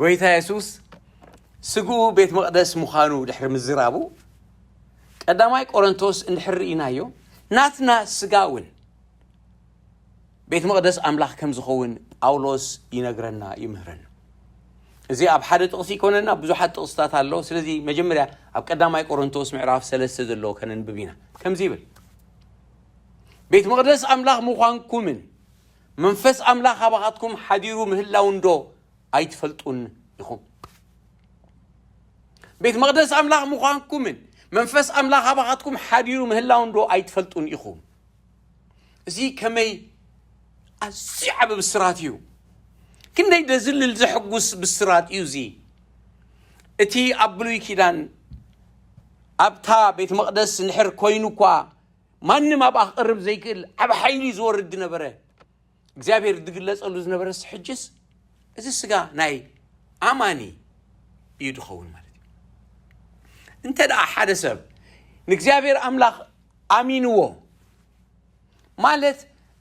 ጎይታ የሱስ ስግኡ ቤት መቕደስ ምዃኑ ድሕሪ ምዝራቡ፣ ቀዳማይ ቆሮንቶስ እንድሕር ርኢናዮ፣ ናትና ስጋ እውን ቤት መቕደስ ኣምላኽ ከም ዝኸውን ጳውሎስ ይነግረና፣ ይምህረና። እዚ ኣብ ሓደ ጥቕሲ ይኮነና፣ ብዙሓት ጥቕስታት ኣሎ። ስለዚ መጀመርያ ኣብ ቀዳማይ ቆሮንቶስ ምዕራፍ ሰለስተ ዘሎ ከነንብብ ኢና። ከምዚ ይብል፣ ቤት መቕደስ ኣምላኽ ምዃንኩምን መንፈስ ኣምላኽ ኣባኻትኩም ሓዲሩ ምህላው እንዶ ኣይትፈልጡን ኢኹም? ቤት መቕደስ ኣምላኽ ምዃንኩምን መንፈስ ኣምላኽ ኣባኻትኩም ሓዲሩ ምህላው እንዶ ኣይትፈልጡን ኢኹም? እዚ ከመይ ኣዝዩ ዓቢ ብስራት እዩ! ክንደይ ደዝልል ዘሕጉስ ብስራት እዩ እዚ! እቲ ኣብ ብሉይ ኪዳን ኣብታ ቤት መቕደስ እንድሕር ኮይኑ እኳ ማንም ኣብኣ ክቐርብ ዘይክእል ዓቢ ሓይሊ ዝወርድ ዝነበረ እግዚኣብሔር ዝግለጸሉ ዝነበረስ ሕጅስ እዚ ስጋ ናይ ኣማኒ እዩ ዝኸውን ማለት እዩ። እንተ ደኣ ሓደ ሰብ ንእግዚኣብሔር ኣምላኽ ኣሚንዎ ማለት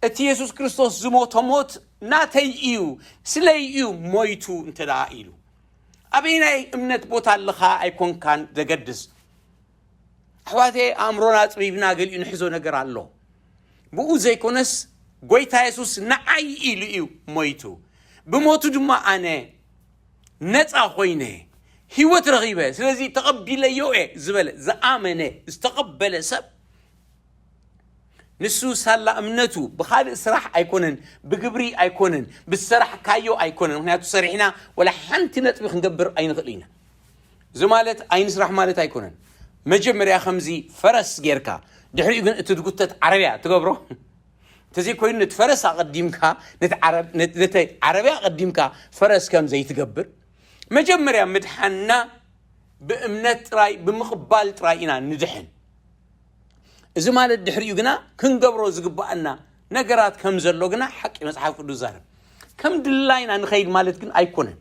እቲ የሱስ ክርስቶስ ዝሞቶ ሞት ናተይ እዩ፣ ስለይ እዩ ሞይቱ እንተ ደኣ ኢሉ፣ ኣበይናይ እምነት ቦታ ኣለኻ ኣይኮንካን ዘገድስ። ኣሕዋተየ፣ ኣእምሮና ኣጽቢብና ገሊኡ ንሕዞ ነገር ኣሎ። ብኡ ዘይኮነስ፣ ጎይታ የሱስ ንዓይ ኢሉ እዩ ሞይቱ። ብሞቱ ድማ ኣነ ነጻ ኮይነ፣ ህይወት ረኺበ። ስለዚ ተቐቢለዮ እየ ዝበለ፣ ዝኣመነ፣ ዝተቐበለ ሰብ፣ ንሱ ሳላ እምነቱ ብኻልእ ስራሕ ኣይኮነን፣ ብግብሪ ኣይኮነን፣ ብዝሰራሕካዮ ኣይኮነን። ምኽንያቱ ሰሪሕና ወላ ሓንቲ ነጥቢ ክንገብር ኣይንኽእል ኢና። እዚ ማለት ኣይንስራሕ ማለት ኣይኮነን። መጀመርያ ከምዚ ፈረስ ጌርካ፣ ድሕሪኡ ግን እቲ ዝጉተት ዓረብያ ትገብሮ። እንተዘይኮይኑ ነቲ ፈረስ ኣቐዲምካ፣ ነቲ ዓረብ-፣ ነቲ፣ ነቲ ዓረብያ ኣቐዲምካ ፈረስ ከም ዘይትገብር፣ መጀመርያ ምድሓንና ብእምነት ጥራይ፣ ብምቕባል ጥራይ ኢና ንድሕን። እዚ ማለት ድሕሪኡ ግና ክንገብሮ ዝግብኣና ነገራት ከም ዘሎ ግና ሓቂ መጽሓፍ ቅዱስ ዛረብ። ከም ድላይና ንኸይድ ማለት ግን ኣይኮነን።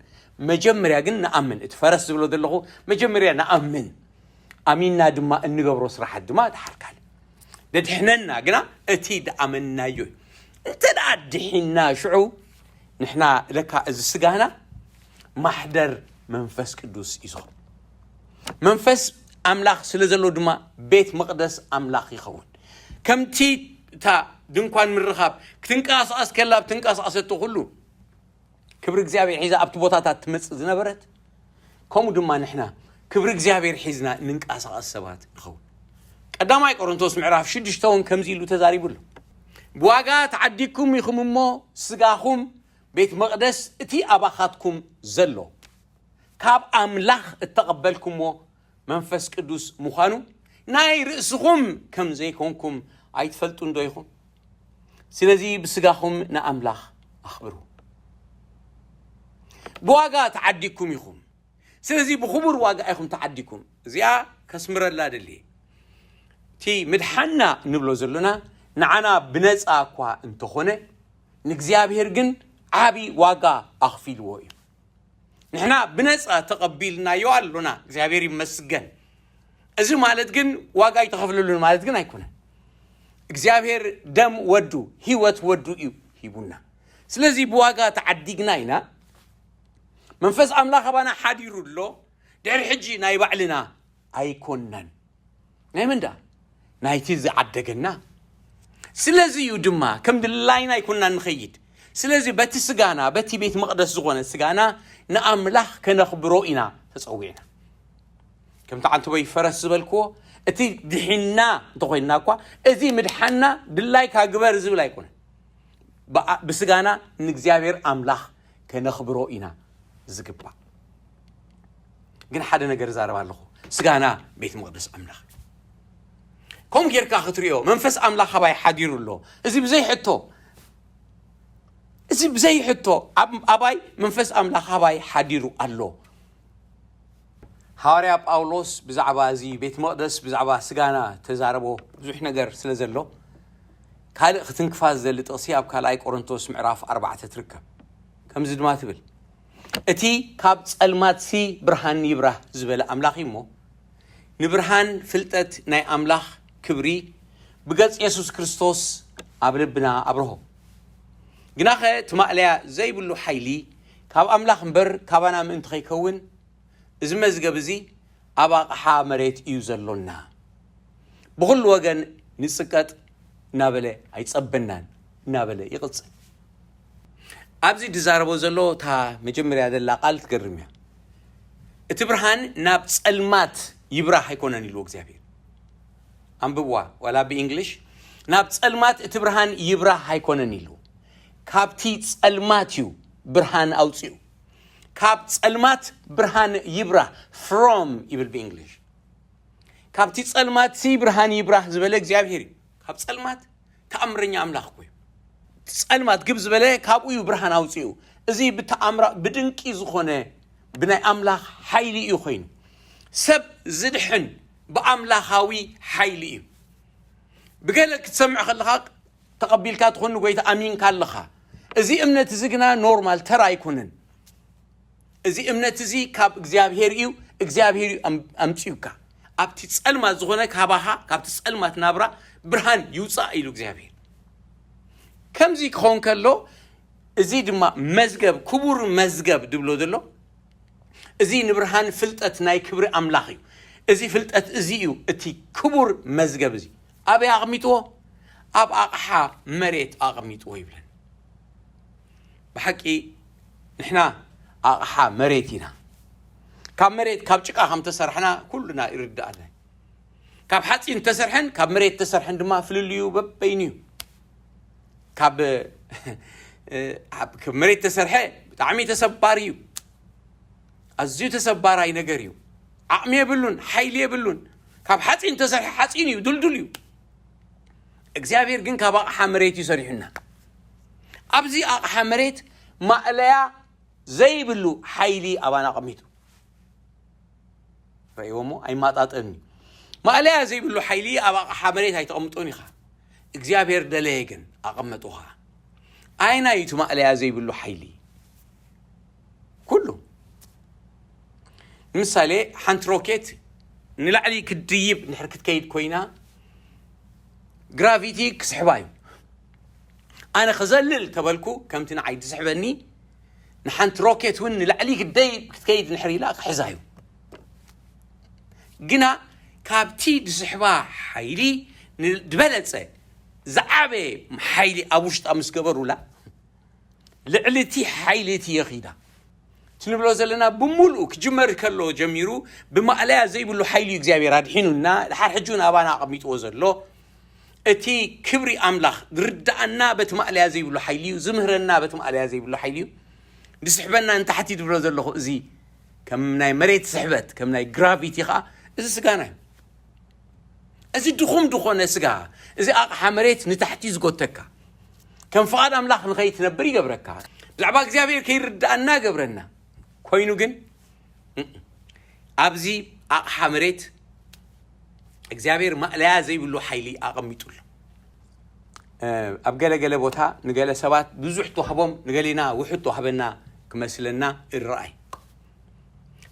መጀመርያ ግን ንኣምን። እቲ ፈረስ ዝብሎ ዘለኹ መጀመርያ ንኣምን። ኣሚንና ድማ እንገብሮ ስራሓት ድማ ደሓር ካልእ። ደድሕነና ግና እቲ ድኣመንናዮ እዩ። እንተ ደኣ ድሒንና ሽዑ ንሕና ለካ እዚ ስጋና ማሕደር መንፈስ ቅዱስ እዩ ዝኸውን። መንፈስ ኣምላኽ ስለ ዘሎ ድማ ቤት መቕደስ ኣምላኽ ይኸውን። ከምቲ እታ ድንኳን ምርኻብ ክትንቀሳቐስ ከላ ብትንቀሳቐሰቶ ኩሉ ክብሪ እግዚኣብሔር ሒዛ ኣብቲ ቦታታት ትመጽእ ዝነበረት፣ ከምኡ ድማ ንሕና ክብሪ እግዚኣብሔር ሒዝና እንንቀሳቐስ ሰባት ንኸውን። ቀዳማይ ቆሮንቶስ ምዕራፍ ሽዱሽተ እውን ከምዚ ኢሉ ተዛሪቡ ኣሎ። ብዋጋ ተዓዲግኩም ኢኹም እሞ ስጋኹም ቤት መቕደስ እቲ ኣባኻትኩም ዘሎ ካብ ኣምላኽ እተቐበልኩምዎ መንፈስ ቅዱስ ምዃኑ ናይ ርእስኹም ከም ዘይኮንኩም ኣይትፈልጡን ዶ ኢኹም? ስለዚ ብስጋኹም ንኣምላኽ ኣኽብሩ። ብዋጋ ተዓዲግኩም ኢኹም። ስለዚ ብኽቡር ዋጋ ኢኹም ተዓዲግኩም። እዚኣ ከስምረላ ደልየ። እቲ ምድሓንና እንብሎ ዘሎና ንዓና ብነጻ እኳ እንተኾነ፣ ንእግዚኣብሔር ግን ዓቢ ዋጋ ኣኽፊልዎ እዩ። ንሕና ብነጻ ተቐቢልናዮ ኣሎና፣ እግዚኣብሔር ይመስገን። እዚ ማለት ግን ዋጋ ኣይተኸፍለሉን ማለት ግን ኣይኮነን። እግዚኣብሔር ደም ወዱ፣ ህይወት ወዱ እዩ ሂቡና። ስለዚ ብዋጋ ተዓዲግና ኢና። መንፈስ ኣምላኽ ኣባና ሓዲሩ ኣሎ። ድሕሪ ሕጂ ናይ ባዕልና ኣይኮነን። ናይ መን ደኣ? ናይቲ ዝዓደገና። ስለዚ እዩ ድማ ከም ድላይና ኣይኮንና ንኸይድ። ስለዚ በቲ ስጋና፣ በቲ ቤት መቕደስ ዝኾነ ስጋና ንኣምላኽ ከነኽብሮ ኢና ተጸዊዕና። ከምቲ ዓንተቦይ ፈረስ ዝበልክዎ፣ እቲ ድሒንና እንተኾይንና እኳ፣ እዚ ምድሓንና ድላይካ ግበር ዝብል ኣይኮነን። ብኣ-፣ ብስጋና ንእግዚኣብሔር ኣምላኽ ከነኽብሮ ኢና ዝግባእ። ግን ሓደ ነገር እዛረብ ኣለኹ፣ ስጋና ቤት መቕደስ ኣምላኽ። ከምኡ ጌርካ ክትሪኦ፣ መንፈስ ኣምላኽ ኣባይ ሓዲሩ ኣሎ። እዚ ብዘይ ሕቶ፣ እዚ ብዘይ ሕቶ፣ ኣብ-፣ ኣባይ መንፈስ ኣምላኽ ኣባይ ሓዲሩ ኣሎ። ሃዋርያ ጳውሎስ ብዛዕባ እዚ ቤት መቕደስ፣ ብዛዕባ ስጋና ተዛረቦ ብዙሕ ነገር ስለ ዘሎ፣ ካልእ ክትንክፋ ዝደሊ ጥቕሲ ኣብ ካልኣይ ቆሮንቶስ ምዕራፍ ኣርባዕተ ትርከብ። ከምዚ ድማ ትብል፣ "እቲ ካብ ጸልማትሲ ብርሃን ይብራህ ዝበለ ኣምላኽ እዩ እሞ፣ ንብርሃን ፍልጠት ናይ ኣምላኽ ክብሪ ብገጽ የሱስ ክርስቶስ ኣብ ልብና ኣብርሆ። ግናኸ እቲ ማእለያ ዘይብሉ ሓይሊ ካብ ኣምላኽ እምበር ካባና ምእንቲ ኸይከውን፣ እዚ መዝገብ እዚ ኣብ ኣቕሓ መሬት እዩ ዘሎና። ብኹሉ ወገን ንጽቀጥ እናበለ ኣይጸበናን እናበለ ይቕጽል። ኣብዚ ዝዛረቦ ዘሎ እታ መጀመርያ ዘላ ቃል ትገርም እያ። እቲ ብርሃን ናብ ጸልማት ይብራህ ኣይኮነን ኢሉ እግዚኣብሔር። ኣንብብዋ ዋላ ብእንግሊሽ። ናብ ጸልማት እቲ ብርሃን ይብራህ ኣይኮነን ኢሉ፣ ካብቲ ጸልማት እዩ ብርሃን ኣውፅኡ። ካብ ጸልማት ብርሃን ይብራህ፣ from ይብል ብእንግሊሽ። ካብቲ ጸልማት ሲ ብርሃን ይብራህ ዝበለ እግዚኣብሔር እዩ። ካብ ጸልማት ተኣምረኛ ኣምላኽ እኮ እዩ። ጸልማት ግብ ዝበለ ካብኡ እዩ ብርሃን ኣውፅኡ። እዚ ብተኣምራ ብድንቂ ዝኾነ ብናይ ኣምላኽ ሓይሊ እዩ ኮይኑ። ሰብ ዝድሕን ብኣምላኻዊ ሓይሊ እዩ። ብገለ ክትሰምዕ ከለኻ ተቐቢልካ ትኾን ንጎይታ ኣሚንካ ኣለኻ። እዚ እምነት እዚ ግና ኖርማል ተራ ኣይኮነን። እዚ እምነት እዚ ካብ እግዚኣብሔር እዩ። እግዚኣብሔር እዩ ኣም- ኣምፅኡካ። ኣብቲ ጸልማት ዝኾነ ካባኻ ካብቲ ጸልማት ናብራ ብርሃን ይውፃእ ኢሉ እግዚኣብሔር። ከምዚ ክኸውን ከሎ፣ እዚ ድማ መዝገብ፣ ክቡር መዝገብ ድብሎ ዘሎ፣ እዚ ንብርሃን ፍልጠት ናይ ክብሪ ኣምላኽ እዩ። እዚ ፍልጠት እዚ እዩ እቲ ክቡር መዝገብ እዚ። ኣበይ ኣቕሚጥዎ? ኣብ ኣቕሓ መሬት ኣቕሚጥዎ ይብለን። ብሓቂ ንሕና ኣቕሓ መሬት ኢና። ካብ መሬት ካብ ጭቃ ከም ተሰርሕና ኩልና ይርዳኣና። ካብ ሓፂን ተሰርሐን ካብ መሬት ተሰርሐን ድማ ፍልልዩ በበይኑ እዩ። ካብ ካብ መሬት ተሰርሐ ብጣዕሚ ተሰባሪ እዩ። ኣዝዩ ተሰባራይ ነገር እዩ። ዓቕሚ የብሉን፣ ሓይሊ የብሉን። ካብ ሓፂን ተሰርሐ ሓፂን እዩ፣ ድልዱል እዩ። እግዚኣብሔር ግን ካብ ኣቕሓ መሬት እዩ ሰሪሑና። ኣብዚ ኣቕሓ መሬት ማእለያ ዘይብሉ ሓይሊ ኣባና ኣቐሚጡ። ረእይዎሞ ኣይማጣጠን እዩ። ማእለያ ዘይብሉ ሓይሊ ኣብ ኣቕሓ መሬት ኣይተቐምጦን ኢኻ። እግዚኣብሔር ደለየ ግን ኣቐመጡ ኸዓ። ኣይናይ እቲ ማእለያ ዘይብሉ ሓይሊ ኩሉ። ንምሳሌ ሓንቲ ሮኬት ንላዕሊ ክትድይብ እንድሕር ክትከይድ ኮይና ግራቪቲ ክስሕባ እዩ። ኣነ ክዘልል ተበልኩ ከምቲ ንዓይ ዝስሕበኒ ንሓንቲ ሮኬት እውን ንላዕሊ ክትደይብ ክትከይድ እንድሕር ኢላ ክሕዛ እዩ። ግና ካብቲ ዝስሕባ ሓይሊ ዝበለፀ ዝዓበየ ሓይሊ ኣብ ውሽጣ ምስ ገበሩላ ልዕሊ እቲ ሓይሊ እቲ የኺዳ። እቲ ንብሎ ዘለና ብምሉኡ ክጅመር ከሎ ጀሚሩ ብማእለያ ዘይብሉ ሓይሊ እዩ እግዚኣብሔር ኣድሒኑና ድሓር ሕጂ እውን ኣባና ኣቐሚጥዎ ዘሎ። እቲ ክብሪ ኣምላኽ ዝርድኣና በቲ ማእለያ ዘይብሉ ሓይሊ እዩ፣ ዝምህረና በቲ ማእለያ ዘይብሉ ሓይሊ እዩ። ዝስሕበና ንታሕቲ ዝብሎ ዘለኹ እዚ ከም ናይ መሬት ስሕበት ከም ናይ ግራቪቲ ኸዓ እዚ ስጋና እዩ። እዚ ድኹም ዝኾነ ስጋ፣ እዚ ኣቕሓ መሬት ንታሕቲ ዝጎተካ፣ ከም ፍቓድ ኣምላኽ ንኸይትነብር ይገብረካ። ብዛዕባ እግዚኣብሔር ከይርድኣና ገብረና። ኮይኑ ግን ኣብዚ ኣቕሓ መሬት እግዚኣብሔር ማእለያ ዘይብሉ ሓይሊ ኣቐሚጡ ኣሎ። ኣብ ገለገለ ቦታ ንገለ ሰባት ብዙሕ ተዋህቦም ንገሌና ውሑድ ተዋህበና ክመስለና ይረኣይ።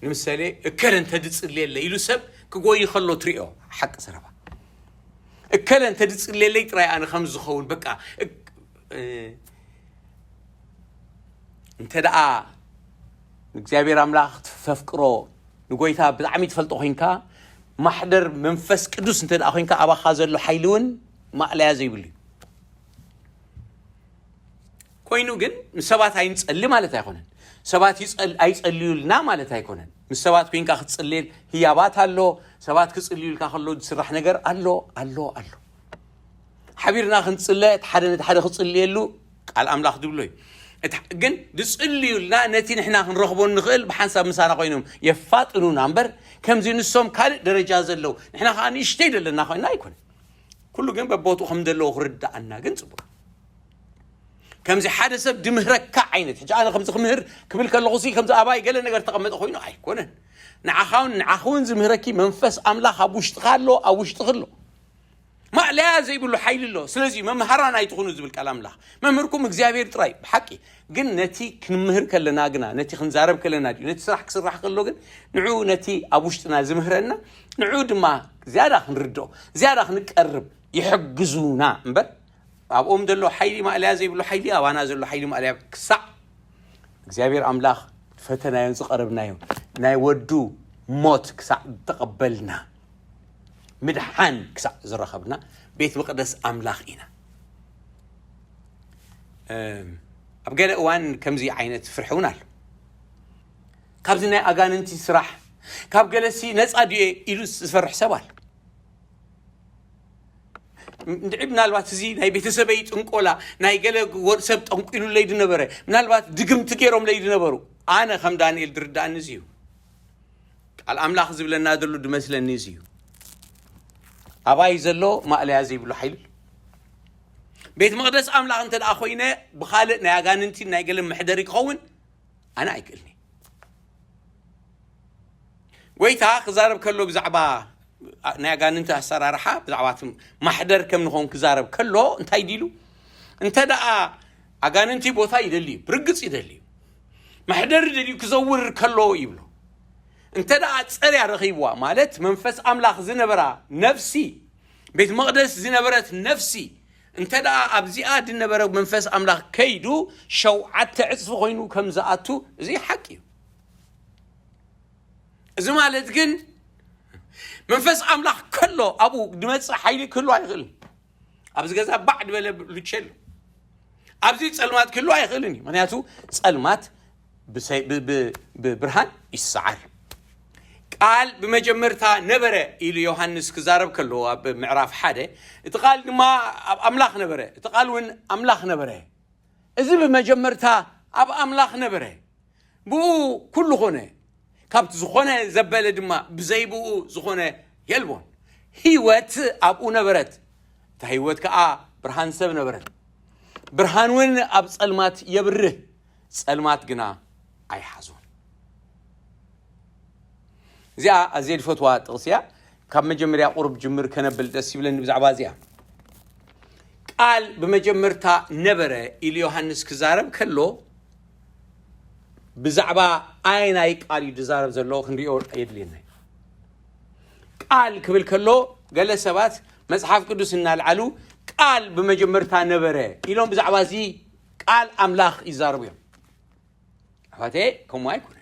ንምሳሌ እከለ እንተድፅልየለ ኢሉ ሰብ ክጎይ ከሎ ትሪኦ። ሓቂ ዘረባ እከለ እንተድፅልየለይ ጥራይ ኣነ ከም ዝኸውን በቃ እንተ ደኣ እግዚኣብሔር ኣምላኽ ተፍቅሮ ንጎይታ ብጣዕሚ ትፈልጦ ኮንካ ማሕደር መንፈስ ቅዱስ እንተ ደኣ ኮንካ ኣባኻ ዘሎ ሓይሊ እውን ማእለያ ዘይብሉ እዩ። ኮይኑ ግን ንሰባት ኣይንጸሊ ማለት ኣይኮነን። ሰባት ኣይጸልዩልና ማለት ኣይኮነን። ምስ ሰባት ኮንካ ክትጽልል ህያባት ኣሎ። ሰባት ክጽልዩልካ ከሎ ዝስራሕ ነገር ኣሎ ኣሎ ኣሎ። ሓቢርና ክንጽለ እቲ ሓደ ነቲ ሓደ ክጽልየሉ ቃል ኣምላኽ ዝብሎ እዩ። ግን ዝጽልዩልና ነቲ ንሕና ክንረኽቦ ንኽእል ብሓንሳብ ምሳና ኮይኖም የፋጥኑና እምበር ከምዚ ንሶም ካልእ ደረጃ ዘለዉ ንሕና ከዓ ንእሽተይ ዘለና ኮይንና ኣይኮነን። ኩሉ ግን በቦትኡ ከም ዘለዉ ክርድኣና ግን ጽቡቅ። ከምዚ ሓደ ሰብ ድምህረካ ዓይነት ሕጂ ኣነ ከምዚ ክምህር ክብል ከለኹ ሲ ከምዚ ኣባይ ገለ ነገር ተቐመጠ ኮይኑ ኣይኮነን። ንዓኻውን ንዓኽውን ዝምህረኪ መንፈስ ኣምላኽ ኣብ ውሽጥኻ ኣሎ፣ ኣብ ውሽጥኺ ኣሎ። ማእለያ ዘይብሉ ሓይሊ ኣሎ። ስለዚ መምሃራን ኣይትኹኑ ዝብል ቃል ኣምላኽ። መምህርኩም እግዚኣብሔር ጥራይ ብሓቂ። ግን ነቲ ክንምህር ከለና ግና፣ ነቲ ክንዛረብ ከለና ድዩ፣ ነቲ ስራሕ ክስራሕ ከሎ ግን ንዑ ነቲ ኣብ ውሽጥና ዝምህረና ንዑ ድማ ዝያዳ ክንርድኦ ዝያዳ ክንቀርብ ይሕግዙና እምበር ኣብኦም ዘሎ ሓይሊ ማእለያ ዘይብሉ ሓይሊ ኣባና ዘሎ ሓይሊ ማእለያ ክሳዕ እግዚኣብሔር ኣምላኽ ፈተናዮን ዝቐረብናዮ ናይ ወዱ ሞት ክሳዕ ዝተቐበልና ምድሓን ክሳዕ ዝረኸብና ቤት መቕደስ ኣምላኽ ኢና። ኣብ ገለ እዋን ከምዚ ዓይነት ፍርሒ እውን ኣሎ። ካብዚ ናይ ኣጋንንቲ ስራሕ ካብ ገለሲ ነፃ ድየ ኢሉ ዝፈርሕ ሰብ ኣሎ። እንድዒ ምናልባት እዚ ናይ ቤተሰበይ ጥንቆላ ናይ ገለ ሰብ ጠንቂሉለይ ድነበረ፣ ምናልባት ድግምቲ ገይሮምለይ ድነበሩ። ኣነ ከም ዳንኤል ድርዳእኒ እዚ እዩ። ቃል ኣምላኽ ዝብለና ዘሎ ድመስለኒ እዚ እዩ። ኣባይ ዘሎ ማእለያ ዘይብሉ ሓይሊ ኣሎ። ቤት መቕደስ ኣምላኽ እንተ ደኣ ኮይነ ብኻልእ ናይ ኣጋንንቲ ናይ ገለ መሕደሪ ክኸውን ኣነ ኣይክእልኒ። ጎይታ ክዛረብ ከሎ ብዛዕባ ናይ ኣጋንንቲ ኣሰራርሓ ብዛዕባ እቲ ማሕደር ከም ንኾን ክዛረብ ከሎ እንታይ ዲሉ? እንተ ደኣ ኣጋንንቲ ቦታ ይደልዩ፣ ብርግጽ ይደልዩ። መሕደሪ ደልዩ ክዘውር ከሎ ይብሎ። እንተ ደኣ ጸርያ ረኺብዋ ማለት መንፈስ ኣምላኽ ዝነበራ ነፍሲ ቤት መቕደስ ዝነበረት ነፍሲ እንተ ደኣ ኣብዚኣ ድነበረ መንፈስ ኣምላኽ ከይዱ ሸውዓተ ዕጽፊ ኮይኑ ከም ዝኣቱ እዚ ሓቂ እዩ። እዚ ማለት ግን መንፈስ ኣምላኽ ከሎ ኣብኡ ድመጽእ ሓይሊ ክህሉ ኣይኽእልን። ኣብዚ ገዛ ባዕ ድበለ ሉቸ ኣሎ። ኣብዚ ጸልማት ክህሉ ኣይኽእልን እዩ። ምክንያቱ ጸልማት ብሰይ- ብ- ብ- ብብርሃን ይሰዓር። ቃል ብመጀመርታ ነበረ ኢሉ ዮሃንስ ክዛረብ ከሎ ኣብ ምዕራፍ ሓደ እቲ ቃል ድማ ኣብ ኣምላኽ ነበረ፣ እቲ ቃል እውን ኣምላኽ ነበረ። እዚ ብመጀመርታ ኣብ ኣምላኽ ነበረ፣ ብኡ ኩሉ ኾነ፣ ካብቲ ዝኾነ ዘበለ ድማ ብዘይ ብኡ ዝኾነ የልቦን። ህይወት ኣብኡ ነበረት፣ እታ ህይወት ከኣ ብርሃን ሰብ ነበረት። ብርሃን እውን ኣብ ጸልማት የብርህ፣ ጸልማት ግና ኣይሓዞን። እዚኣ ኣዝየ ዝፈትዋ ጥቕሲ እያ። ካብ መጀመርያ ቁሩብ ጅምር ከነብል ደስ ይብለኒ ብዛዕባ እዚኣ። ቃል ብመጀመርታ ነበረ ኢሉ ዮሃንስ ክዛረብ ከሎ ብዛዕባ ኣየናይ ቃል እዩ ዝዛረብ ዘሎ ክንሪኦ የድልየና እዩ። ቃል ክብል ከሎ ገለ ሰባት መጽሓፍ ቅዱስ እናልዓሉ ቃል ብመጀመርታ ነበረ ኢሎም ብዛዕባ እዚ ቃል ኣምላኽ ይዛረቡ እዮም። ኣሕዋተየ ከምኡ ኣይኮነን።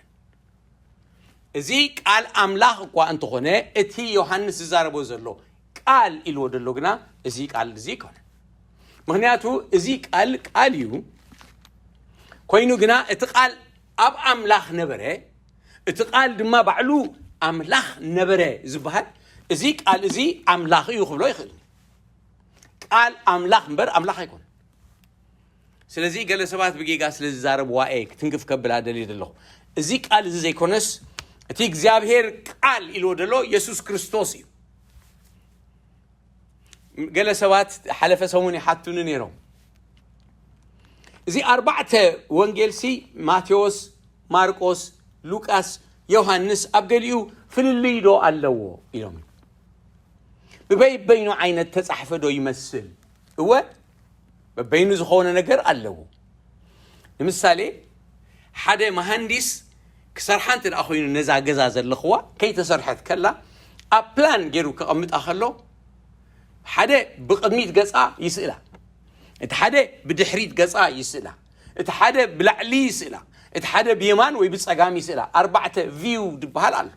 እዚ ቃል ኣምላኽ እኳ እንተኾነ እቲ ዮሃንስ ዝዛረቦ ዘሎ ቃል ኢልዎ ዘሎ ግና እዚ ቃል እዚ ኣይኮነን። ምክንያቱ እዚ ቃል ቃል እዩ ኮይኑ ግና እቲ ቃል ኣብ ኣምላኽ ነበረ፣ እቲ ቃል ድማ ባዕሉ ኣምላኽ ነበረ ዝበሃል እዚ ቃል እዚ ኣምላኽ እዩ ክብሎ ይኽእል። ቃል ኣምላኽ እምበር ኣምላኽ ኣይኮነን። ስለዚ ገለ ሰባት ብጌጋ ስለ ዝዛረብዋ እየ ክትንክፍ ከብላ ደልየ ዘለኹ። እዚ ቃል እዚ ዘይኮነስ እቲ እግዚኣብሔር ቃል ኢልዎ ዘሎ የሱስ ክርስቶስ እዩ። ገለ ሰባት ሓለፈ ሰሙን ይሓቱኒ ነይሮም፣ እዚ ኣርባዕተ ወንጌልሲ ማቴዎስ፣ ማርቆስ፣ ሉቃስ፣ ዮሃንስ ኣብ ገሊኡ ፍልልይ ዶ ኣለዎ ኢሎም። ብበይበይኑ ዓይነት ተጻሕፈ ዶ ይመስል? እወ፣ በበይኑ ዝኾነ ነገር ኣለዎ። ንምሳሌ ሓደ መሃንዲስ ክሰርሓ እንተ ደኣ ኮይኑ ነዛ ገዛ ዘለኽዋ ከይተሰርሐት ከላ ኣብ ፕላን ገይሩ ከቐምጣ ከሎ ሓደ ብቕድሚት ገጻ ይስእላ፣ እቲ ሓደ ብድሕሪት ገጻ ይስእላ፣ እቲ ሓደ ብላዕሊ ይስእላ፣ እቲ ሓደ ብየማን ወይ ብጸጋም ይስእላ። ኣርባዕተ ቪው ዝበሃል ኣሎ።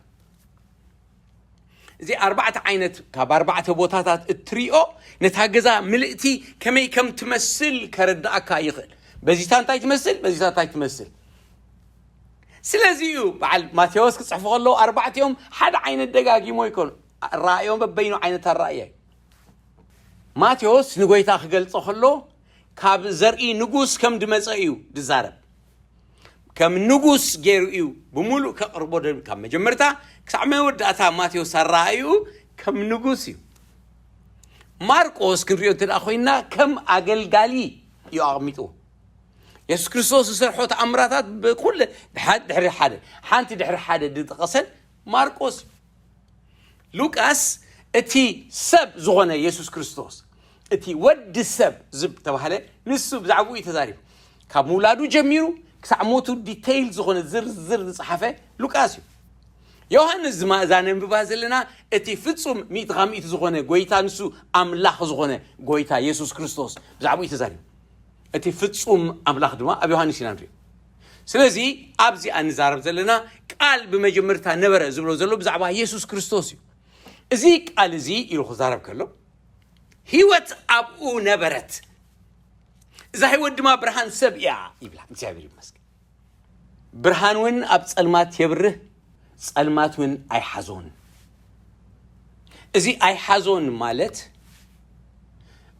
እዚ ኣርባዕተ ዓይነት ካብ ኣርባዕተ ቦታታት እትሪኦ ነታ ገዛ ምልእቲ ከመይ ከም ትመስል ከረዳእካ ይኽእል። በዚታ እንታይ ትመስል፣ በዚታ እንታይ ትመስል። ስለዚ እዩ በዓል ማቴዎስ ክጽሕፉ ከለዉ ኣርባዕቲኦም ሓደ ዓይነት ደጋጊሞ ይኮኑ። ኣረኣእዮም በበይኑ ዓይነት ኣረኣእያ እዩ። ማቴዎስ ንጎይታ ክገልጾ ከሎ ካብ ዘርኢ ንጉስ ከም ድመጸ እዩ ድዛረብ። ከም ንጉስ ገይሩ እዩ ብምሉእ ከቕርቦ ደ- ካብ መጀመርታ ክሳዕ መወዳእታ ማቴዎስ ኣረኣእዩ ከም ንጉስ እዩ። ማርቆስ ክንሪኦ እንተ ደኣ ኮይንና ከም ኣገልጋሊ እዩ ኣቐሚጥዎ። የሱስ ክርስቶስ ዝሰርሖ ተኣምራታት ብኩለ ሓደ ድሕሪ ሓደ ሓንቲ ድሕሪ ሓደ ዝጠቐሰን ማርቆስ እዩ። ሉቃስ እቲ ሰብ ዝኾነ የሱስ ክርስቶስ፣ እቲ ወዲ ሰብ ዝተባህለ፣ ንሱ ብዛዕባኡ እዩ ተዛሪቡ። ካብ ምውላዱ ጀሚሩ ክሳዕ ሞቱ ዲቴይል ዝኾነ ዝርዝር ዝጸሓፈ ሉቃስ እዩ። ዮሃንስ ድማ እዛ ነንብባ ዘለና እቲ ፍጹም ሚእቲ ካብ ሚእቲ ዝኾነ ጎይታ፣ ንሱ ኣምላኽ ዝኾነ ጎይታ የሱስ ክርስቶስ ብዛዕባኡ እዩ ተዛሪቡ። እቲ ፍጹም ኣምላኽ ድማ ኣብ ዮሃንስ ኢና ንሪኦ። ስለዚ ኣብዚኣ ንዛረብ ዘለና ቃል ብመጀመርታ ነበረ ዝብሎ ዘሎ ብዛዕባ የሱስ ክርስቶስ እዩ። እዚ ቃል እዚ ኢሉ ክዛረብ ከሎ፣ ህይወት ኣብኡ ነበረት፣ እዛ ህይወት ድማ ብርሃን ሰብ እያ ይብላ። እግዚኣብሔር ይመስገን። ብርሃን እውን ኣብ ጸልማት የብርህ፣ ጸልማት እውን ኣይሓዞን። እዚ ኣይሓዞን ማለት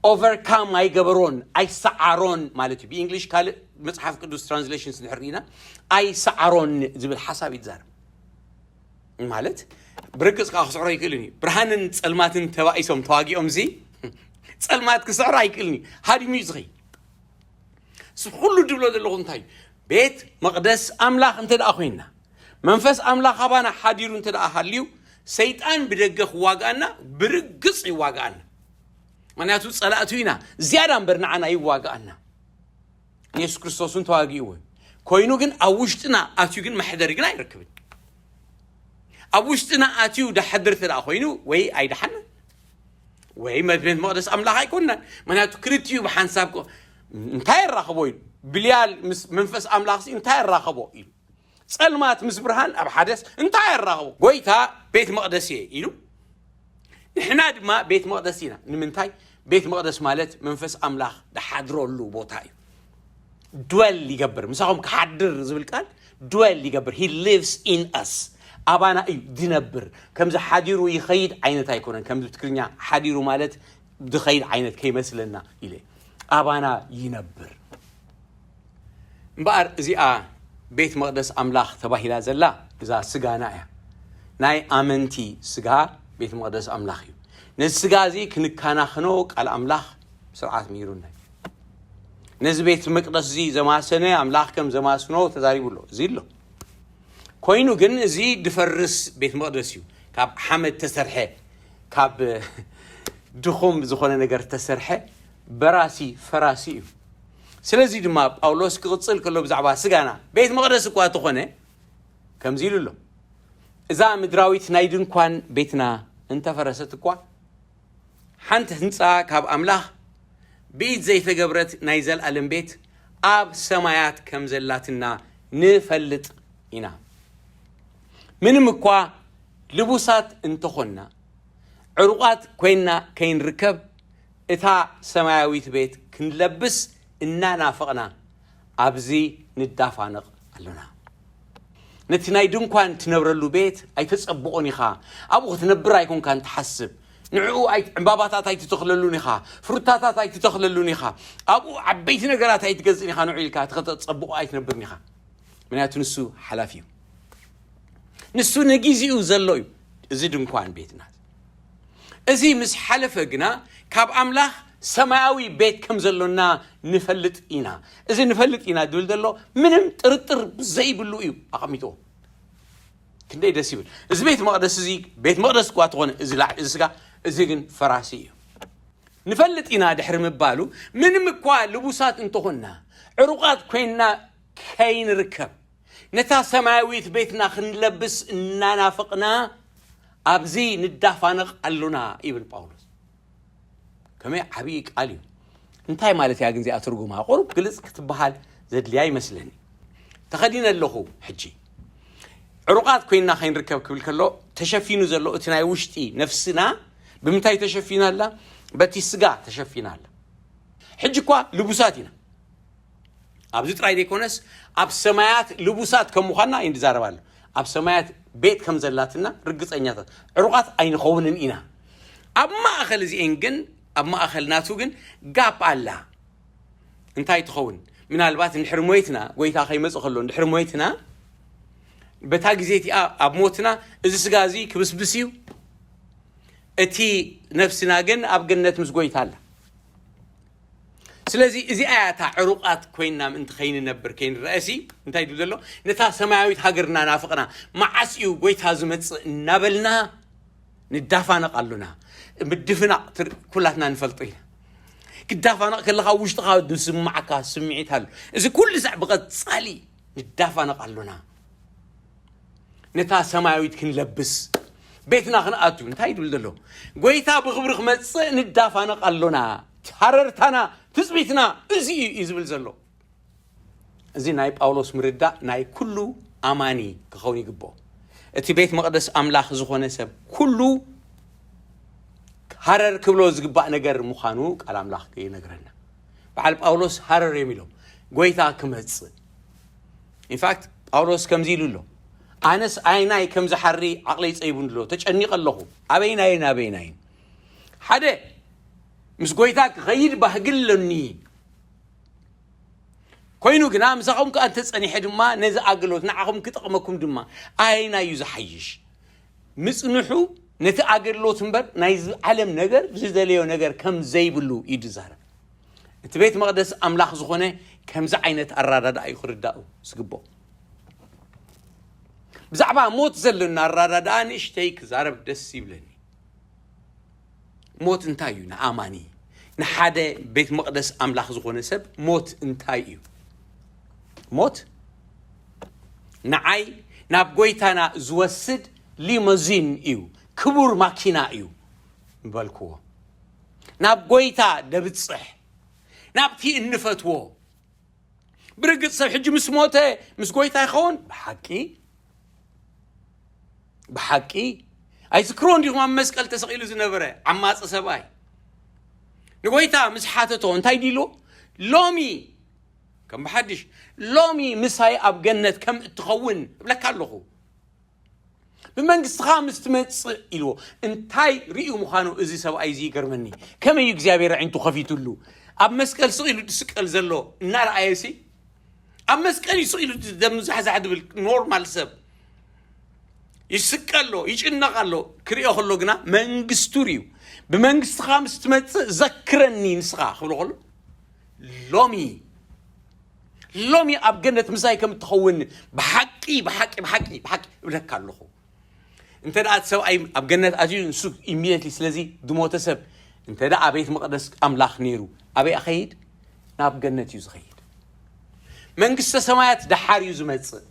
ኦቨርካም ኣይገበሮን፣ ኣይሰዓሮን ማለት እዩ። ብእንግሊሽ ካልእ መጽሓፍ ቅዱስ ትራንስሌሽንስ እንድሕር ርኢና ኣይሰዓሮን ዝብል ሓሳብ እዩ ዝዛረብ። ማለት ብርግጽ ከዓ ክስዕሮ ኣይክእልን እዩ። ብርሃንን ጸልማትን ተባኢሶም ተዋጊኦም እዚ ጸልማት ክስዕሮ ኣይክእልን እዩ። ሃዲሙ እዩ ዝኸይድ። እዚ ኩሉ ድብሎ ዘለኹ እንታይ እዩ? ቤት መቕደስ ኣምላኽ እንተ ደኣ ኮይንና፣ መንፈስ ኣምላኽ ኣባና ሓዲሩ እንተ ደኣ ሃልዩ፣ ሰይጣን ብደገ ክዋግኣና ብርግጽ ይዋግኣና። ምኽንያቱ ጸላእቱ ኢና፣ ዝያዳ እምበር ንዓና ይዋግኣና። ንየሱስ ክርስቶስ እውን ተዋጊእዎ እዩ። ኮይኑ ግን ኣብ ውሽጥና ኣትዩ ግን መሕደሪ ግን ኣይረክብን። ኣብ ውሽጥና ኣትዩ ደሓድር እንተ ደኣ ኮይኑ ወይ ኣይደሓናን ወይ መ-፣ ቤት መቕደስ ኣምላኽ ኣይኮንናን። ምኽንያቱ ክልቲኡ ብሓንሳብ ኮ-፣ እንታይ የራኽቦ ኢሉ። ብልያል ምስ መንፈስ ኣምላኽ ሲ እንታይ የራኽቦ ኢሉ። ጸልማት ምስ ብርሃን ኣብ ሓደስ እንታይ የራኽቦ? ጎይታ ቤት መቕደስ እየ ኢሉ። ንሕና ድማ ቤት መቕደስ ኢና። ንምንታይ? ቤት መቕደስ ማለት መንፈስ ኣምላኽ ድሓድረሉ ቦታ እዩ። ድወል ይገብር፣ ምሳኹም ክሓድር ዝብል ቃል ድወል ይገብር። He lives in us። ኣባና እዩ ድነብር። ከምዚ ሓዲሩ ይኸይድ ዓይነት ኣይኮነን። ከምዚ ብትግርኛ ሓዲሩ ማለት ድኸይድ ዓይነት ከይመስለና ኢለ። ኣባና ይነብር። እምበኣር እዚኣ ቤት መቕደስ ኣምላኽ ተባሂላ ዘላ እዛ ስጋና እያ። ናይ ኣመንቲ ስጋ ቤት መቕደስ ኣምላኽ እዩ። ነዚ ስጋ እዚ ክንከናኸኖ ቃል ኣምላኽ ስርዓት ምሂሩና እዩ። ነዚ ቤት መቅደስ እዚ ዘማሰነ ኣምላኽ ከም ዘማስኖ ተዛሪቡ ኣሎ። እዚ ኣሎ። ኮይኑ ግን እዚ ድፈርስ ቤት መቅደስ እዩ። ካብ ሓመድ ተሰርሐ፣ ካብ ድኹም ዝኾነ ነገር ተሰርሐ በራሲ ፈራሲ እዩ። ስለዚ ድማ ጳውሎስ ክቕጽል ከሎ ብዛዕባ ስጋና ቤት መቅደስ እኳ ተኾነ ከምዚ ኢሉ ኣሎ። እዛ ምድራዊት ናይ ድንኳን ቤትና እንተፈረሰት እኳ ሓንቲ ህንጻ ካብ ኣምላኽ ብኢድ ዘይተገብረት ናይ ዘልኣለም ቤት ኣብ ሰማያት ከም ዘላትና ንፈልጥ ኢና። ምንም እኳ ልቡሳት እንተኾንና፣ ዕሩቓት ኮይንና ከይንርከብ፣ እታ ሰማያዊት ቤት ክንለብስ እናናፈቕና ኣብዚ ንዳፋነቕ ኣሎና። ነቲ ናይ ድንኳን ትነብረሉ ቤት ኣይተጸብቖን ኢኻ። ኣብኡ ክትነብር ኣይኮንካን ትሓስብ። ንዕኡ ኣይ-፣ ዕምባባታት ኣይትተኽለሉን ኢኻ። ፍሩታታት ኣይትተኽለሉን ኢኻ። ኣብኡ ዓበይቲ ነገራት ኣይትገዝእን ኢኻ። ንዑ ኢልካ እቲ ከተጸብቖ ኣይትነብርን ኢኻ። ምክንያቱ ንሱ ሓላፊ እዩ። ንሱ ንጊዜኡ ዘሎ እዩ። እዚ ድንኳን ቤት ናት። እዚ ምስ ሓለፈ ግና ካብ ኣምላኽ ሰማያዊ ቤት ከም ዘሎና ንፈልጥ ኢና። እዚ ንፈልጥ ኢና ድብል ዘሎ ምንም ጥርጥር ዘይብሉ እዩ ኣቐሚጥዎ። ክንደይ ደስ ይብል። እዚ ቤት መቕደስ እዚ ቤት መቕደስ እኳ ተኾነ እዚ ላዕ-፣ እዚ ስጋ እዚ ግን ፈራሲ እዩ። ንፈልጥ ኢና ድሕሪ ምባሉ ምንም እኳ ልቡሳት እንተኾንና ዕሩቓት ኮይንና ከይንርከብ ነታ ሰማያዊት ቤትና ክንለብስ እናናፈቕና ኣብዚ ንዳፋነቕ ኣሎና ይብል ጳውሎስ። ከመይ ዓብዪ ቃል እዩ። እንታይ ማለት እያ ግን እዚኣ ትርጉማ? ቁሩብ ግልጽ ክትበሃል ዘድልያ ይመስለኒ። ተኸዲነ ኣለኹ ሕጂ። ዕሩቓት ኮይንና ከይንርከብ ክብል ከሎ ተሸፊኑ ዘሎ እቲ ናይ ውሽጢ ነፍስና ብምንታይ ተሸፊና ኣላ? በቲ ስጋ ተሸፊና ኣላ። ሕጂ እኳ ልቡሳት ኢና። ኣብዚ ጥራይ ዘይኮነስ ኣብ ሰማያት ልቡሳት ከም ምዃንና እዩ ዝዛረብ ኣሎ። ኣብ ሰማያት ቤት ከም ዘላትና ርግጸኛታት፣ ዕሩቓት ኣይንኸውንን ኢና። ኣብ ማእከል እዚኤን ግን፣ ኣብ ማእከል ናቱ ግን ጋፕ ኣላ። እንታይ ትኸውን? ምናልባት እንድሕር ሞይትና፣ ጎይታ ከይመጽእ ከሎ እንድሕር ሞይትና፣ በታ ግዜ እቲኣ ኣብ ሞትና እዚ ስጋ እዚ ክብስብስ እዩ፣ እቲ ነፍስና ግን ኣብ ገነት ምስ ጎይታ ኣላ። ስለዚ እዚኣ እያ እታ ዕሩቓት ኮይንና ምእንቲ ከይንነብር ከይንረአሲ እንታይ ድብል ዘሎ? ነታ ሰማያዊት ሃገር እናናፈቕና፣ መዓስ እዩ ጎይታ ዝመጽእ እናበልና ንዳፋነቕ ኣሎና። ምድፍናቕ ትር- ኩላትና ንፈልጦ ኢና። ክዳፋነቕ ከለኻ ውሽጥኻ ዝስምዓካ ስምዒት ኣሎ። እዚ ኩሉ ሳዕ ብቐጻሊ ንዳፋነቕ ኣሎና። ነታ ሰማያዊት ክንለብስ፣ ቤትና ክንኣቱ። እንታይ ይብል ዘሎ? ጎይታ ብኽብሪ ክመጽእ ንዳፋነቕ ኣሎና። ሃረርታና፣ ትጽቢትና እዚ እዩ፣ እዩ ዝብል ዘሎ። እዚ ናይ ጳውሎስ ምርዳእ ናይ ኩሉ ኣማኒ ክኸውን ይግብኦ። እቲ ቤት መቕደስ ኣምላኽ ዝኾነ ሰብ ኩሉ ሃረር ክብሎ ዝግባእ ነገር ምዃኑ ቃል ኣምላኽ ይነግረና። በዓል ጳውሎስ ሃረር እዮም ኢሎም፣ ጎይታ ክመጽእ። ኢንፋክት ጳውሎስ ከምዚ ኢሉ ኣሎ፣ ኣነስ ኣይናይ ከም ዝሓሪ ዓቕለይ ጸይቡን ኣሎ፣ ተጨኒቐ ኣለኹ። ኣበይናይን ኣበይናይን ሓደ ምስ ጎይታ ክኸይድ ባህጊ ኣለኒ። ኮይኑ ግና ምሳኹም ከኣ እንተጸኒሐ ድማ ነዚ ኣገልግሎት ንዓኹም ክጠቕመኩም ድማ ኣይናይ እዩ ዝሓይሽ። ምጽንሑ ነቲ ኣገልግሎት እምበር ናይዚ ዓለም ነገር ዝደለዮ ነገር ከም ዘይብሉ እዩ ዝዛረብ። እቲ ቤት መቕደስ ኣምላኽ ዝኾነ ከምዚ ዓይነት ኣረዳድኣ እዩ ክርዳኡ ዝግብኦ። ብዛዕባ ሞት ዘለና ኣረዳድኣ ንእሽተይ ክዛረብ ደስ ይብለኒ። ሞት እንታይ እዩ ንኣማኒ? ንሓደ ቤት መቕደስ ኣምላኽ ዝኾነ ሰብ ሞት እንታይ እዩ? ሞት ንዓይ ናብ ጎይታና ዝወስድ ሊሞዚን እዩ፣ ክቡር ማኪና እዩ ምበልክዎ። ናብ ጎይታ ደብጽሕ፣ ናብቲ እንፈትዎ። ብርግጽ ሰብ ሕጂ ምስ ሞተ ምስ ጎይታ ይኸውን? ብሓቂ፣ ብሓቂ ኣይዝክሮ እንዲኹም ኣብ መስቀል ተሰቒሉ ዝነበረ ዓማጺ ሰብኣይ ንጎይታ ምስ ሓተቶ እንታይ ዲሉ? ሎሚ ከም ብሓድሽ ሎሚ ምሳይ ኣብ ገነት ከም እትኸውን እብለካ ኣለኹ። ብመንግስትኻ ምስ ትመጽእ ኢልዎ። እንታይ ርእዩ ምዃኑ እዚ ሰብኣይ እዚ ይገርመኒ። ከመይ እዩ እግዚኣብሔር ኣዒንቱ ከፊቱሉ? ኣብ መስቀል ስቕ ኢሉ ዝስቀል ዘሎ እናረኣየ ሲ ኣብ መስቀል እዩ ስቕ ኢሉ ደም ዛሕዛሕ ድብል ኖርማል ሰብ ይስቀ ኣሎ፣ ይጭነቕ ኣሎ። ክርእዮ ከሎ ግና መንግስቱ ርእዩ። ብመንግስትኻ ምስ ትመጽእ ዘክረኒ ንስኻ ክብሎ ከሎ ሎሚ ሎሚ ኣብ ገነት ምሳይ ከም እትኸውን ብሓቂ ብሓቂ ብሓቂ ብሓቂ እብለካ ኣለኹ። እንተ ደኣ እቲ ሰብኣይ ኣብ ገነት ኣትዩ ንሱ ኢሚዲየትሊ ስለዚ ዝሞተ ሰብ እንተ ደኣ ቤት መቕደስ ኣምላኽ ነይሩ ኣበይ ኣኸይድ? ናብ ገነት እዩ ዝኸይድ። መንግስተ ሰማያት ደሓር እዩ ዝመጽእ።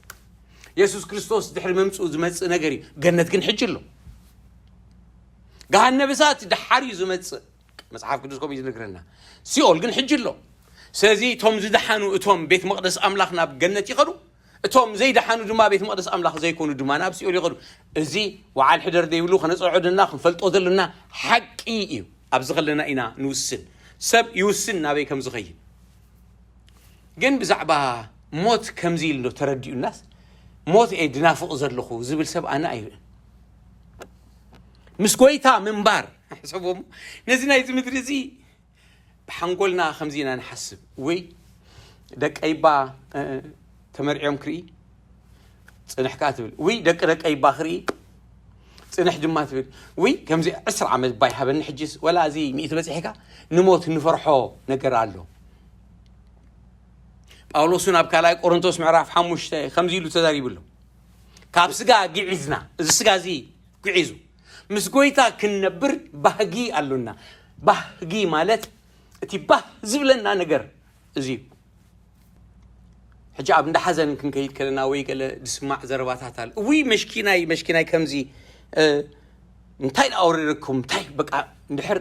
የሱስ ክርስቶስ ድሕሪ ምምጽኡ ዝመጽእ ነገር እዩ። ገነት ግን ሕጂ ኣሎ። ገሃነብ እሳት ደሓር እዩ ዝመጽእ። መጽሓፍ ቅዱስ ከምኡ እዩ ዝነግረና። ሲኦል ግን ሕጂ ኣሎ። ስለዚ እቶም ዝደሓኑ እቶም ቤት መቕደስ ኣምላኽ ናብ ገነት ይኸዱ፣ እቶም ዘይደሓኑ ድማ ቤት መቕደስ ኣምላኽ ዘይኮኑ ድማ ናብ ሲኦል ይኸዱ። እዚ ወዓል ሕደር ዘይብሉ ከነጽንዖ ዘለና ክንፈልጦ ዘለና ሓቂ እዩ። ኣብዚ ከለና ኢና ንውስን። ሰብ ይውስን ናበይ ከም ዝኸይድ። ግን ብዛዕባ ሞት ከምዚ ኢሉ ዶ ተረዲኡናስ ሞት እየ ድናፍቕ ዘለኹ ዝብል ሰብ ኣነ ኣይርእን። ምስ ጎይታ ምንባር ሕሰቦሞ ነዚ ናይዚ ምድሪ እዚ ብሓንጎልና ከምዚ ኢና ንሓስብ። ውይ ደቀይባ ተመርዕዮም ክርኢ ጽንሕ ከኣ ትብል። ውይ ደቂ ደቀይባ ክርኢ ጽንሕ ድማ ትብል። ውይ ከምዚ ዕስራ ዓመት ባይ ሃበኒ ሕጅስ ወላ እዚ ሚእቲ በጺሕካ ንሞት ንፈርሖ ነገር ኣሎ። ጳውሎስ እውን ኣብ ካልኣይ ቆሮንቶስ ምዕራፍ ሓሙሽተ ከምዚ ኢሉ ተዛሪቡ ኣሎ። ካብ ስጋ ግዒዝና፣ እዚ ስጋ እዚ ግዒዙ ምስ ጎይታ ክንነብር ባህጊ ኣሎና። ባህጊ ማለት እቲ ባህ ዝብለና ነገር እዚ እዩ። ሕጂ ኣብ እንዳ ሓዘን ክንከይድ ከለና ወይ ገለ ዝስማዕ ዘረባታት ኣሎ። እውይ መሽኪናይ መሽኪናይ ከምዚ እንታይ ደኣ ወረደኩም እንታይ በቃ እንድሕር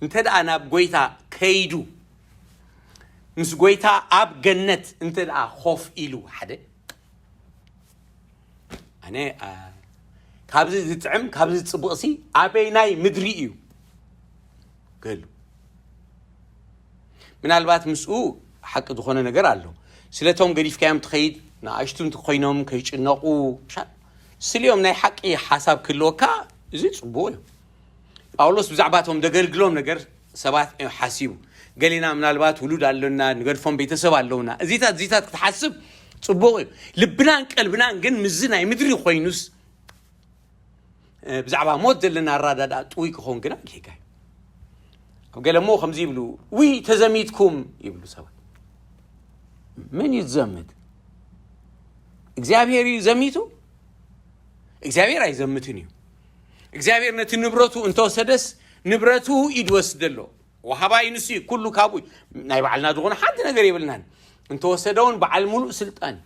እንተ ደኣ ናብ ጎይታ ከይዱ ምስ ጎይታ ኣብ ገነት እንተ ደኣ ኮፍ ኢሉ ሓደ ኣነ ካብዚ ዝጥዕም ካብዚ ዝፅብቕሲ ኣበይ ናይ ምድሪ እዩ ክህሉ ምናልባት ምስኡ ሓቂ ዝኾነ ነገር ኣሎ ስለቶም ገዲፍካዮም ትኸይድ ንኣሽቱ እንተኮይኖም ከይጭነቑ ስሊኦም ናይ ሓቂ ሓሳብ ክህልወካ እዚ ፅቡቕ እዩ ጳውሎስ ብዛዕባ እቶም ደገልግሎም ነገር ሰባት እዮም ሓሲቡ ገሊና ምናልባት ውሉድ ኣለና ንገድፎም ቤተሰብ ኣለውና እዚታት እዚታት ክትሓስብ ፅቡቕ እዩ ልብናን ቀልብናን ግን ምዚ ናይ ምድሪ ኮይኑስ ብዛዕባ ሞት ዘለና ኣራዳድኣ ጥውይ ክኸውን ግና ጌጋ እዩ ኣብ ገለ እሞ ከምዚ ይብሉ ውይ ተዘሚትኩም ይብሉ ሰባት ምን እዩ ዝዘምት እግዚኣብሔር እዩ ዘሚቱ እግዚኣብሔር ኣይዘምትን እዩ እግዚኣብሔር ነቲ ንብረቱ እንተወሰደስ፣ ንብረቱ እዩ ዝወስድ ዘሎ። ወሃባይ ንሱ እዩ፣ ኩሉ ካብኡ እዩ። ናይ ባዕልና ዝኾነ ሓንቲ ነገር የብልናን። እንተወሰደ እውን በዓል ሙሉእ ስልጣን እዩ።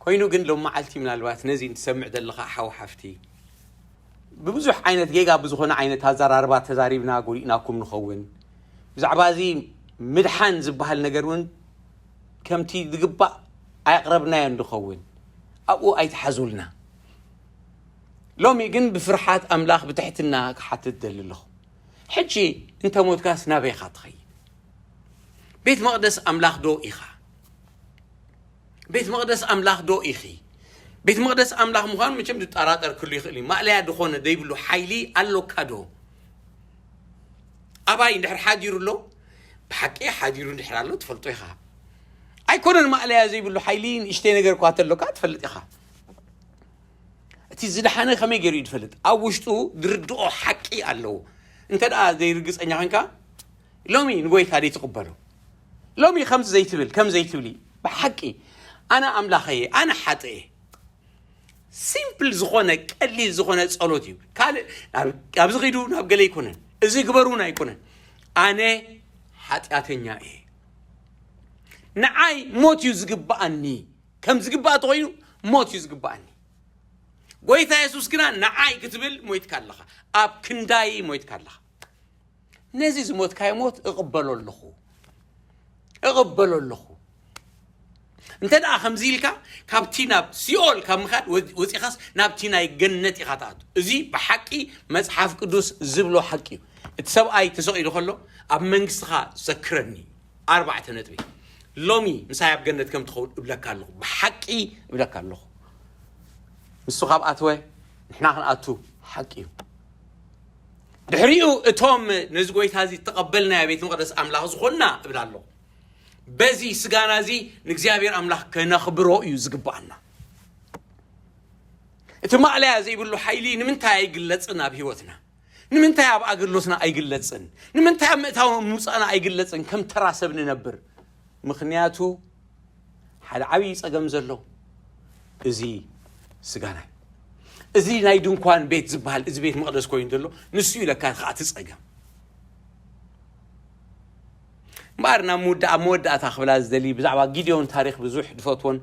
ኮይኑ ግን ሎም መዓልቲ ምናልባት ነዚ እንትሰምዕ ዘለኻ ሓው ሓፍቲ፣ ብብዙሕ ዓይነት ጌጋ ብዝኾነ ዓይነት ኣዘራርባ ተዛሪብና ጎዲእናኩም ንኸውን። ብዛዕባ እዚ ምድሓን ዝበሃል ነገር እውን ከምቲ ዝግባእ ኣየቕረብናዮ እንድኸውን ኣብኡ ኣይትሓዙልና። ሎሚ ግን ብፍርሓት ኣምላኽ ብትሕትና ክሓትት ደሊ ኣለኹ። ሕጂ እንተ ሞትካስ ናበይ ኢኻ ትኸይድ? ቤት መቕደስ ኣምላኽ ዶ ኢኻ? ቤት መቕደስ ኣምላኽ ዶ ኢኺ? ቤት መቕደስ ኣምላኽ ምዃኑ መቸም ዝጠራጠር ክሉ ይኽእል እዩ። ማእለያ ዝኾነ ዘይብሉ ሓይሊ ኣሎካ ዶ? ኣባይ እንድሕር ሓዲሩ ኣሎ፣ ብሓቂ ሓዲሩ እንድሕር ኣሎ ትፈልጦ ኢኻ። ኣይኮነን ማእለያ ዘይብሉ ሓይሊ፣ ንእሽተይ ነገር እኳ ተሎካ ትፈልጥ ኢኻ። እቲ ዝደሓነ ከመይ ገይሩ እዩ ዝፈልጥ? ኣብ ውሽጡ ዝርድኦ ሓቂ ኣለዎ። እንተ ደኣ ዘይርግጸኛ ኮንካ፣ ሎሚ ንጎይታ ደይ ትቕበሎ? ሎሚ ከምዚ ዘይትብል፣ ከም ዘይትብሊ፣ ብሓቂ ኣነ ኣምላኸየ፣ ኣነ ሓጥእየ። ሲምፕል ዝኾነ፣ ቀሊል ዝኾነ ጸሎት እዩ። ካልእ ናብ-፣ ኣብዚ ኺዱ ናብ ገለ ኣይኮነን፣ እዚ ግበሩን ኣይኮነን። ኣነ ሓጢኣተኛ እየ። ንዓይ ሞት እዩ ዝግብኣኒ። ከም ዝግባእ ተኾይኑ ሞት እዩ ዝግብኣኒ። ጎይታ የሱስ ግና ንዓይ ክትብል ሞይትካ ኣለኻ። ኣብ ክንዳይ ሞይትካ ኣለኻ። ነዚ ዝሞትካዮ ሞት እቕበሎ ኣለኹ። እቕበሎ ኣለኹ። እንተ ደኣ ከምዚ ኢልካ፣ ካብቲ ናብ ሲኦል ካብ ምኻድ ወ-፣ ወጺኻስ ናብቲ ናይ ገነት ኢኻ ትኣቱ። እዚ ብሓቂ መጽሓፍ ቅዱስ ዝብሎ ሓቂ እዩ። እቲ ሰብኣይ ተሰቒሉ ከሎ፣ ኣብ መንግስትኻ ዘክረኒ። ኣርባዕተ ነጥቢ። ሎሚ ምሳይ ኣብ ገነት ከም ትኸውን እብለካ ኣለኹ። ብሓቂ እብለካ ኣለኹ። ንሱ ካብ ኣትወ፣ ንሕና ክንኣቱ ሓቂ እዩ። ድሕሪኡ እቶም ነዚ ጎይታ እዚ እተቐበልናዮ ቤት መቕደስ ኣምላኽ ዝኾንና እብል ኣለኹ። በዚ ስጋና እዚ ንእግዚኣብሔር ኣምላኽ ከነኽብሮ እዩ ዝግብኣና። እቲ ማእለያ ዘይብሉ ሓይሊ ንምንታይ ኣይግለጽን ኣብ ህይወትና? ንምንታይ ኣብ ኣገልግሎትና ኣይግለጽን? ንምንታይ ኣብ ምእታው ምውጻእና ኣይግለጽን? ከም ተራ ሰብ ንነብር። ምኽንያቱ ሓደ ዓብዪ ጸገም ዘሎ እዚ ስጋና እዩ። እዚ ናይ ድንኳን ቤት ዝበሃል፣ እዚ ቤት መቕደስ ኮይኑ ዘሎ፣ ንሱ እዩ ለካ ከዓ እቲ ጸገም። እምበኣር ናብ መወዳ-፣ ኣብ መወዳእታ ክብላ ዝደሊ፣ ብዛዕባ ጊድዮን ታሪኽ ብዙሕ ዝፈትዎን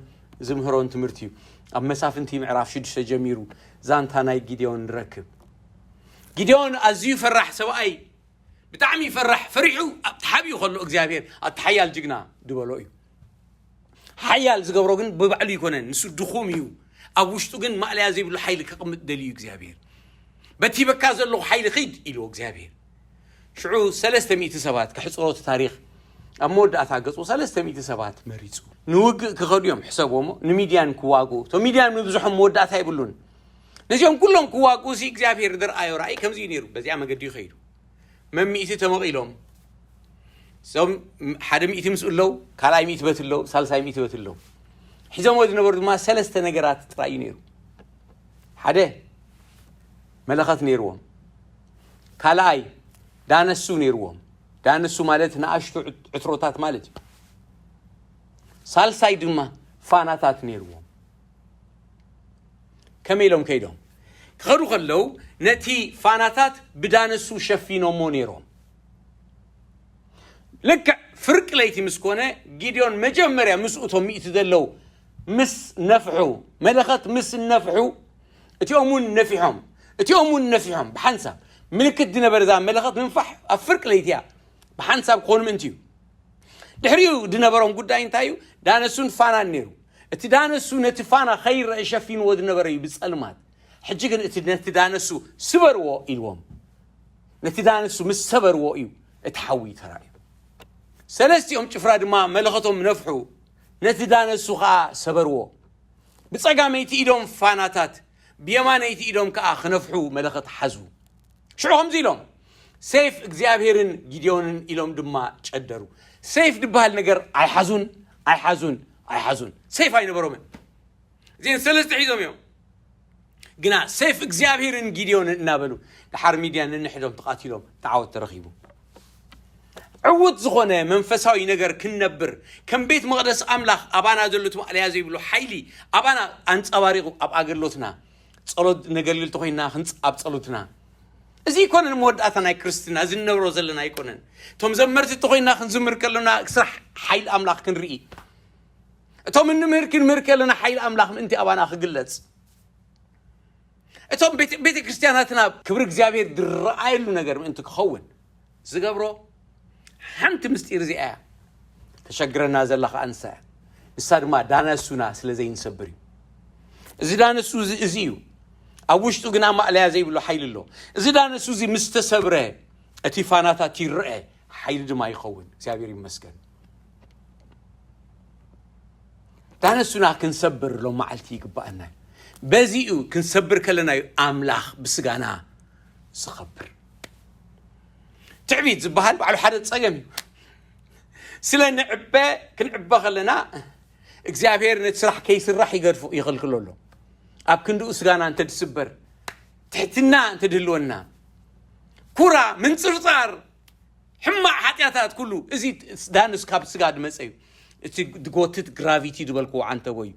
ዝምህሮን ትምህርቲ እዩ። ኣብ መሳፍንቲ ምዕራፍ ሽዱሽተ ጀሚሩ ዛንታ ናይ ጊድዮን ንረክብ። ጊድዮን ኣዝዩ ፈራሕ ሰብኣይ፣ ብጣዕሚ ይፈራሕ። ፈሪሑ ኣብ ተሓቢኡ ከሎ እግዚኣብሔር፣ ኣቲ ሓያል ጅግና ዝበሎ እዩ። ሓያል ዝገብሮ ግን ብባዕሉ ይኮነን፣ ንሱ ድኹም እዩ። ኣብ ውሽጡ ግን ማእለያ ዘይብሉ ሓይሊ ከቕምጥ ደልዩ እግዚኣብሔር። በቲ በካ ዘለኹ ሓይሊ ኺድ ኢልዎ እግዚኣብሔር። ሽዑ ሰለስተ ሚእቲ ሰባት፣ ከሕጽሮ እቲ ታሪኽ፣ ኣብ መወዳእታ ገጹ ሰለስተ ሚእቲ ሰባት መሪጹ። ንውግእ ክኸዱ እዮም፣ ሕሰብዎ እሞ፣ ንሚድያን ክዋግኡ። እቶም ሚድያን ምብዝሖም መወዳእታ የብሉን። ነዚኦም ኩሎም ክዋግኡ ሲ እግዚኣብሔር ዝረኣዮ ራእይ ከምዚ እዩ ነይሩ። በዚኣ መገዲ እዩ ኸይዱ። መሚእቲ ተመቒሎም። እዞም ሓደ ሚእቲ ምስ ኣለዉ፣ ካልኣይ ሚእቲ በት ኣለዉ፣ ሳልሳይ ሚእቲ በት ኣለዉ። ሒዞምዎ ዝነበሩ ድማ ሰለስተ ነገራት ጥራይ እዩ ነይሩ። ሓደ መለኸት ነይርዎም። ካልኣይ ዳነሱ ነይርዎም። ዳነሱ ማለት ንኣሽቱ ዕት-፣ ዕትሮታት ማለት እዩ። ሳልሳይ ድማ ፋናታት ነይርዎም። ከመይ ኢሎም ከይዶም? ክኸዱ ከለዉ ነቲ ፋናታት ብዳነሱ ሸፊኖሞ ነይሮም። ልክዕ ፍርቂ ለይቲ ምስ ኮነ፣ ጊድዮን መጀመርያ ምስኡ እቶም ሚእቲ ዘለዉ ምስ ነፍሑ፣ መለኸት ምስ ነፍሑ፣ እቲኦም እውን ነፊሖም፣ እቲኦም እውን ነፊሖም። ብሓንሳብ ምልክት ዝነበረ እዛ መለኸት ምንፋሕ ኣብ ፍርቂ ለይቲ እያ። ብሓንሳብ ክኾኑ ምእንቲ እዩ። ድሕሪኡ ዝነበሮም ጉዳይ እንታይ እዩ? ዳነሱን ፋናን ነይሩ። እቲ ዳነሱ ነቲ ፋና ከይረአ ሸፊንዎ ዝነበረ እዩ ብጸልማት። ሕጂ ግን እቲ ነቲ ዳነሱ ስበርዎ ኢልዎም። ነቲ ዳነሱ ምስ ሰበርዎ እዩ እቲ ሓዊ ተራእዩ። ሰለስቲኦም ጭፍራ ድማ መለኸቶም ነፍሑ፣ ነቲ ዳነሱ ኸኣ ሰበርዎ። ብጸጋመይቲ ኢዶም ፋናታት፣ ብየማነይቲ ኢዶም ከኣ ክነፍሑ መለኸት ሓዙ። ሽዑ ከምዚ ኢሎም፣ "ሴፍ እግዚኣብሔርን ጊድዮንን" ኢሎም ድማ ጨደሩ። ሴፍ ዝበሃል ነገር ኣይሓዙን፣ ኣይሓዙን፣ ኣይሓዙን። ሴፍ ኣይነበሮምን። እዚአን ሰለስተ ሒዞም እዮም። ግና "ሴፍ እግዚኣብሔርን ጊድዮንን" እናበሉ፣ ደሓር ሚድያን ነንሕዶም ተቓቲሎም፣ ተዓወት ተረኺቡ። ዕዉት ዝኾነ መንፈሳዊ ነገር ክንነብር፣ ከም ቤት መቕደስ ኣምላኽ ኣባና ዘሎ እቲ ማእለያ ዘይብሉ ሓይሊ ኣባና ኣንጸባሪቑ ኣብ ኣገልግሎትና ጸሎት ነገልግል ተኾይና ክንጽ ኣብ ጸሎትና እዚ ኣይኮነን መወዳእታ ናይ ክርስትና እዚ ንነብሮ ዘለና ኣይኮነን። እቶም ዘመርቲ ተኾይና ክንዝምር ከለና ስራሕ ሓይሊ ኣምላኽ ክንርኢ፣ እቶም እንምህር ክንምህር ከለና ሓይሊ ኣምላኽ ምእንቲ ኣባና ክግለጽ፣ እቶም ቤተ ክርስቲያናትና ክብሪ እግዚኣብሔር ዝረኣየሉ ነገር ምእንቲ ክኸውን ዝገብሮ ሓንቲ ምስጢር እዚኣ እያ። ተሸግረና ዘላ ከዓ ንሳ እያ። ንሳ ድማ ዳነሱና ስለ ዘይንሰብር እዩ። እዚ ዳነሱ እዚ እዚ እዩ። ኣብ ውሽጡ ግና ማእለያ ዘይብሉ ሓይሊ ኣሎ። እዚ ዳነሱ እዚ ምስ ተሰብረ እቲ ፋናታት ይረአ፣ ሓይሊ ድማ ይኸውን። እግዚኣብሔር ይመስገን። ዳነሱና ክንሰብር ሎም መዓልቲ ይግባኣና እዩ። በዚኡ ክንሰብር ከለና እዩ ኣምላኽ ብስጋና ዝኸብር። ትዕቢት ዝበሃል ባዕሉ ሓደ ጸገም እዩ። ስለ ንዕበ ክንዕበ ከለና እግዚኣብሔር ነቲ ስራሕ ከይስራሕ ይገድፎ ይኸልክሎ ኣሎ። ኣብ ክንድኡ ስጋና እንተድስበር ትሕትና እንተድህልወና ኩራ ምንጽርጻር ሕማቕ ሓጢኣታት ኩሉ እዚ ዳንስ ካብ ስጋ ድመጸ እዩ። እቲ ድጎትት ግራቪቲ ዝበልክዎ ዓንተቦ እዩ።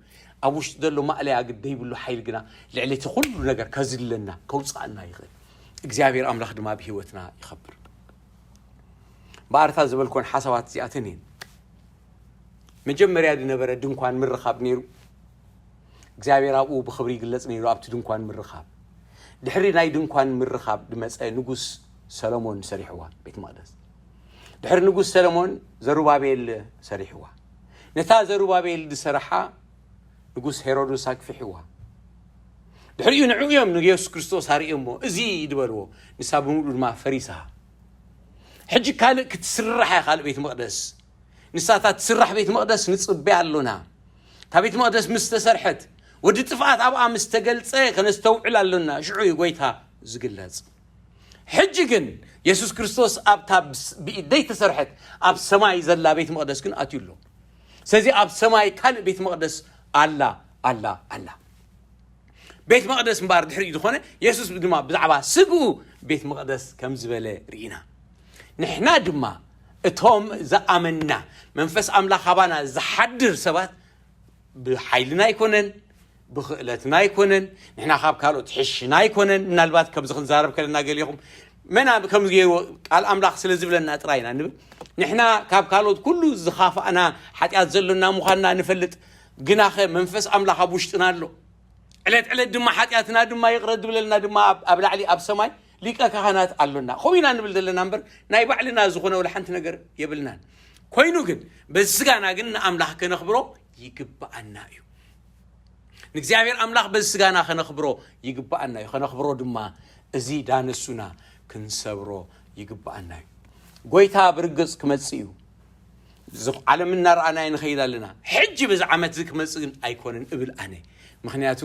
ኣብ ውሽጢ ዘሎ ማእለያ ግደ ይብሉ ሓይሊ ግና ልዕሊ እቲ ኩሉ ነገር ከዝለና ከውፅኣና ይኽእል። እግዚኣብሔር ኣምላኽ ድማ ብህይወትና ይኸብር። ብኣርታ ዝበልኮን ሓሳባት እዚኣተን እየን። መጀመርያ ዝነበረ ድንኳን ምርኻብ ነይሩ። እግዚኣብሔር ኣብኡ ብኽብሪ ይግለጽ ነይሩ ኣብቲ ድንኳን ምርኻብ። ድሕሪ ናይ ድንኳን ምርኻብ ድመጸ ንጉስ ሰሎሞን ሰሪሕዋ ቤት መቕደስ። ድሕሪ ንጉስ ሰሎሞን ዘሩባቤል ሰሪሕዋ። ነታ ዘሩባቤል ዝሰረሓ ንጉስ ሄሮድስ ኣግፊሕዋ። ድሕሪኡ ንዕኡ እዮም ንየሱስ ክርስቶስ ኣርእዮሞ እዚ ድበልዎ። ንሳ ብምሉእ ድማ ፈሪሳ። ሕጂ ካልእ ክትስራሕ እያ ካልእ ቤት መቕደስ። ንሳታ ትስራሕ ቤት መቕደስ ንጽበያ ኣሎና። እታ ቤት መቕደስ ምስ ተሰርሐት ወዲ ጥፍኣት ኣብኣ ምስ ተገልጸ ከነስተውዕል ኣሎና። ሽዑ እዩ ጎይታ ዝግለጽ። ሕጂ ግን የሱስ ክርስቶስ ኣብታ ብኢደይ ተሰርሐት ኣብ ሰማይ ዘላ ቤት መቕደስ ግን ኣትዩ ኣሎ። ስለዚ ኣብ ሰማይ ካልእ ቤት መቕደስ ኣላ ኣላ ኣላ። ቤት መቕደስ እምበኣር ድሕሪኡ ዝኾነ የሱስ ድማ ብዛዕባ ስግኡ ቤት መቕደስ ከም ዝበለ ርኢና። ንሕና ድማ እቶም ዝኣመንና መንፈስ ኣምላኽ ኣባና ዝሓድር ሰባት ብሓይልና ኣይኮነን፣ ብኽእለትና ኣይኮነን። ንሕና ካብ ካልኦት ሕሽና ኣይኮነን። ምናልባት ከምዚ ክንዛረብ ከለና ገሊኹም መን ኣብ- ከምዚ ገይርዎ ቃል ኣምላኽ ስለ ዝብለና ጥራይ ኢና ንብል። ንሕና ካብ ካልኦት ኩሉ ዝኻፋእና ሓጢኣት ዘሎና ምዃንና ንፈልጥ። ግናኸ መንፈስ ኣምላኽ ኣብ ውሽጥና ኣሎ። ዕለት ዕለት ድማ ሓጢኣትና ድማ ይቕረ ዝብለልና ድማ ኣብ- ኣብ ላዕሊ ኣብ ሰማይ ሊቀ ካህናት ኣሎና። ከምኡ ኢና ንብል ዘለና እምበር ናይ ባዕልና ዝኾነ ወላ ሓንቲ ነገር የብልናን። ኮይኑ ግን በዚ ስጋና ግን ንኣምላኽ ከነኽብሮ ይግብኣና እዩ። ንእግዚኣብሔር ኣምላኽ በዚ ስጋና ከነኽብሮ ይግብኣና እዩ። ከነኽብሮ ድማ እዚ ዳነሱና ክንሰብሮ ይግብኣና እዩ። ጎይታ ብርግጽ ክመጽእ እዩ። እዚ ዓለም እናረኣናዮ ንኸይድ ኣለና። ሕጂ በዚ ዓመት እዚ ክመጽእ ግን ኣይኮነን እብል ኣነ። ምኽንያቱ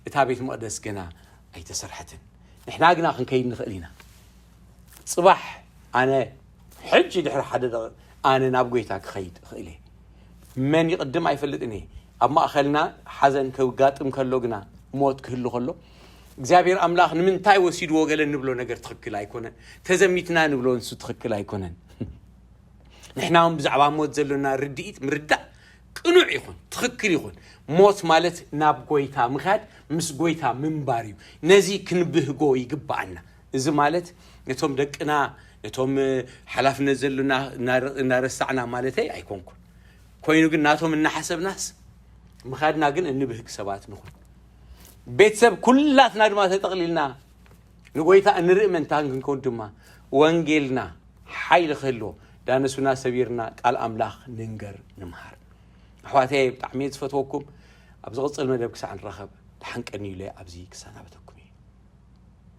እታ ቤት መቕደስ ገና ኣይተሰርሐትን። ንሕና ግና ክንከይድ ንኽእል ኢና። ጽባሕ ኣነ ሕጂ ድሕሪ ሓደ ደቂቕ ኣነ ናብ ጎይታ ክኸይድ እኽእል እየ። መን ይቕድም ኣይፈልጥን እየ። ኣብ ማእኸልና ሓዘን ክጋጥም ከሎ ግና ሞት ክህሉ ከሎ እግዚኣብሔር ኣምላኽ ንምንታይ ወሲድዎ ገለ ንብሎ ነገር ትኽክል ኣይኮነን። ተዘሚትና ንብሎ ንሱ ትኽክል ኣይኮነን። ንሕና እውን ብዛዕባ ሞት ዘሎና ርድኢት ምርዳእ ቅኑዕ ይኹን ትኽክል ይኹን ሞት ማለት ናብ ጎይታ ምኻድ ምስ ጎይታ ምንባር እዩ። ነዚ ክንብህጎ ይግብኣና። እዚ ማለት ነቶም ደቅና ነቶም ሓላፍነት ዘሎና እናረሳዕና ማለተይ ኣይኮንኩን። ኮይኑ ግን ናቶም እናሓሰብናስ ምኻድና ግን እንብህግ ሰባት ንኹን። ቤተሰብ ኩላትና ድማ ተጠቕሊልና ንጎይታ እንርኢ መንታን ክንከውን ድማ ወንጌልና ሓይሊ ክህልዎ ዳነሱና ሰቢርና ቃል ኣምላኽ ንንገር ንምሃር። ኣሕዋተይ ብጣዕሚ እየ ዝፈትወኩም። ኣብ ዝቕፅል መደብ ክሳዕ ንራኸብ ደሓን ቀንዩለይ ኣብዚ ክሰናበተኩም እዩ።